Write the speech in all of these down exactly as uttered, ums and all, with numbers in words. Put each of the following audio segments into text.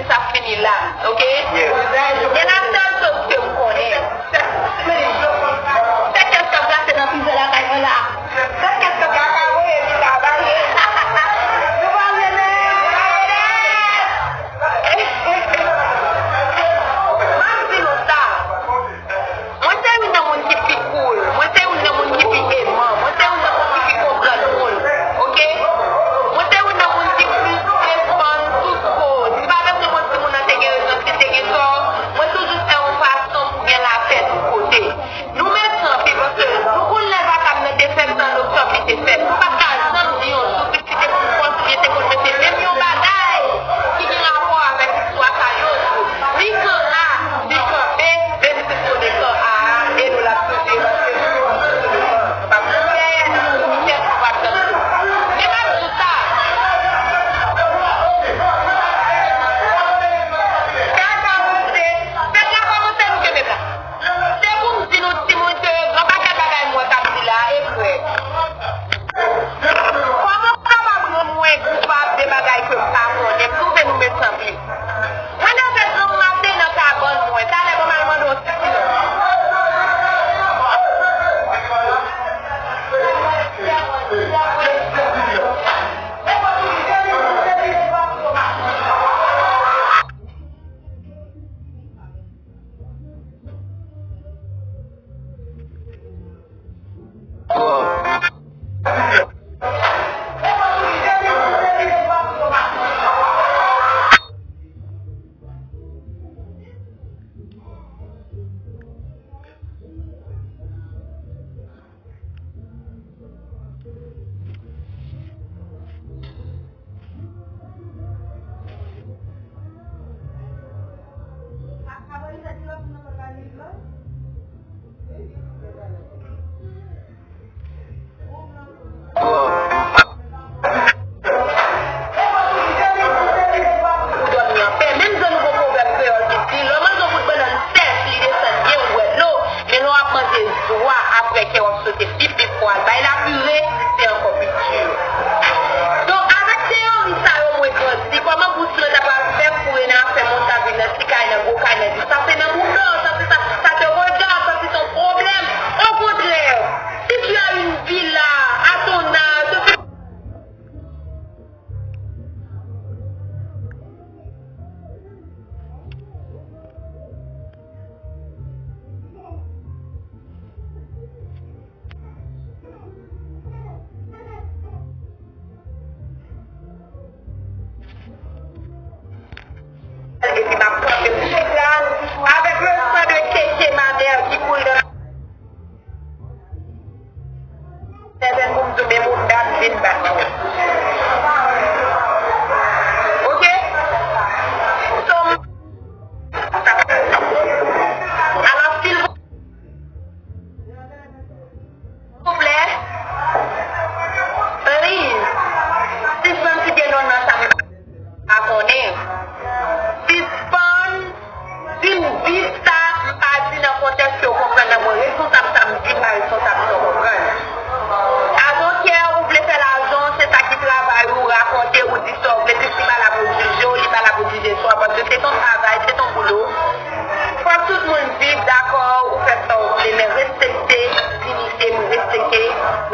Sa fini la, oke? Gen la sèl choz ke m konnen. Se kèk k ap glase nan frizè lakay mwen la. Se kèk k ap glase, wi, epi sa va ye. Nou pa vle menm. M ap di nou sa. Mwen se youn nan moun ki pi cool. Mwen se youn nan moun ki pi eman. Mwen se youn nan moun ki pi konprann moun. Oke? Mwen se youn nan moun ki plis defann tout koz. M pa bezwen konn si moun nan te gen rezon, si te gen tò. Mwen toujou fè yon fason pou gen lapè tout kote. Nou mechan anpil paske nou konn lè vakab nan te fèt, san lòt sa ki te fèt. Nou pa t ka janm di yon jou ki te konn fòs oubyen te konn mete menm yon bagay ki gen rapò avèk istwa sa yo tou. Ni kan A, ni kan B, men nou te konnen kan A a, e nou l ap toujou, paske nou pa pou pè, nou tèt nou pa t nan tou. Men m ap di w sa. Kaka monte, fèt la kòmanse, nou kenbe la. Se pou m di nou timoun ke gran pakèt bagay m wè k ap di la e vrè. Kòman w kapab rann mwen koupab de bagay ke m pa konnen? M twouve nou mechan anpil. Mwen nan fè granm maten nan kabann mwen. Talè ban m al mande yon ti silans. Pou dòmi anpè. Menm jan nou gon pwovèb kreyòl ki di, lè w manje yon bout bannann sèch, li desann byen ou bwè dlo, men lè w ap manje zwa, apre kè w ap sote pip pip pou w al bay lapire, se ankò pi di. Donk, avèk teyori sa yo, mwen grandi. Kòman bouch mwen ta pral fè kouri nan afè montav, nan ti kay, nan gwo kay, nan di, sa se nan bouda, sa se sa, ça te regarde, ça c'est ton problème. Au contraire, si tu as une villa à ton âge, epi m ap kanpe m sou plas avèk le sang de Kéké ma mère ki koule nan sèvèl pou m di men moun dam vin bat mwen. Oke? So, m Alò, silvouplè, please, sispann site non nan sa m pa konnen. Sispann di m di sa m pa di nan kontèks ke w konprann nan mwen responsab sa m di m pa responsab sa w konprann. I don't care, ou vle fè lajan, se sa ki travay ou, rakonte, ou di sa w vle, piski pa la pou jije w, li pa la pou jije swa, paske se ton travay, se ton boulo. Fòk tout moun viv, dakò, ou fè sa w vle, men respekte diyite m, respekte,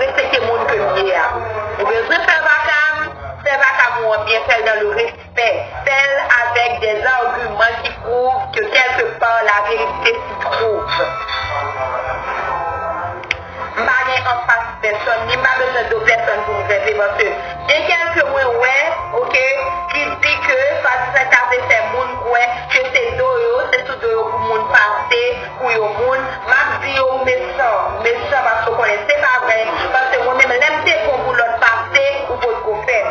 respekte moun ke m ye a. Ou bezwen fè vaka m, fè vaka m ou an byen, fè l nan le respè, fè l avèk des arguments qui prouvent que quelque part la vérité s'y trouve. M pa gen anfas pèsonn, ni m pa bezwen do pèsonn pou m vève, paske gen kèk ke mwen wè, oke, ki di ke swadizan ta vle fè moun kwè ke se do yo, se sou do yo pou moun pase, pou yo moun. M ap di yo, ou mechan, ou mechan paske w konnen se pa vre, paske mwen menm, lè m te bon pou lòt pase, ou potko fèt.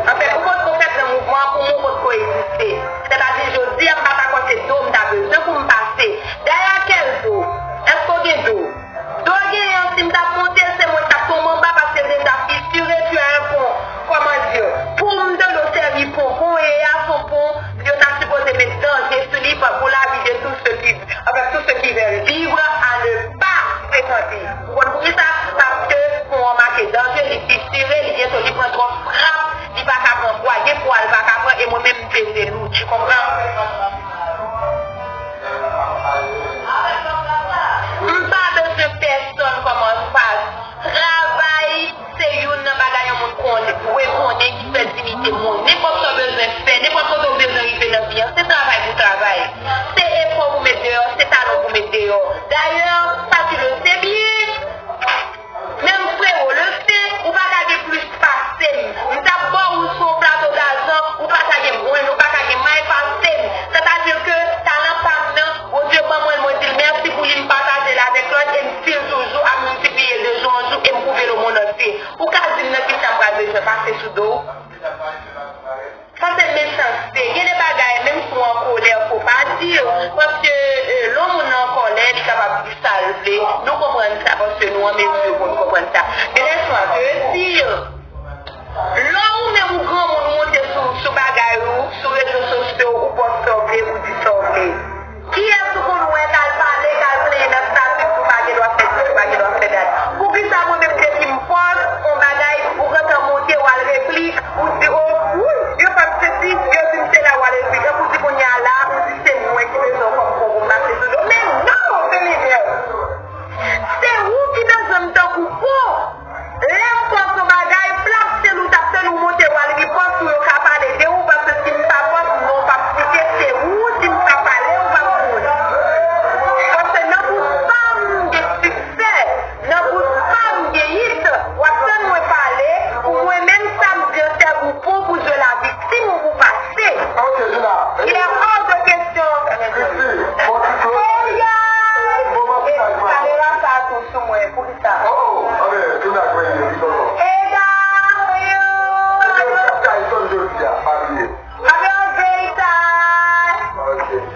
Anfen, ou potko fèt nan mouvman an, pou mwen, ou potko egziste. Sètadi, jodi a, m pa ta kwè se do m ta bezwen pou m pase. Dayè, kèl do? Èske w gen do? Do w genyen an, si m t ap monte l, se mwen k t ap tonbe anba, paske l deja fisire, tu as un pont, comment dire, pou m tande w sèvi pon, pon e a,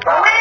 Wi,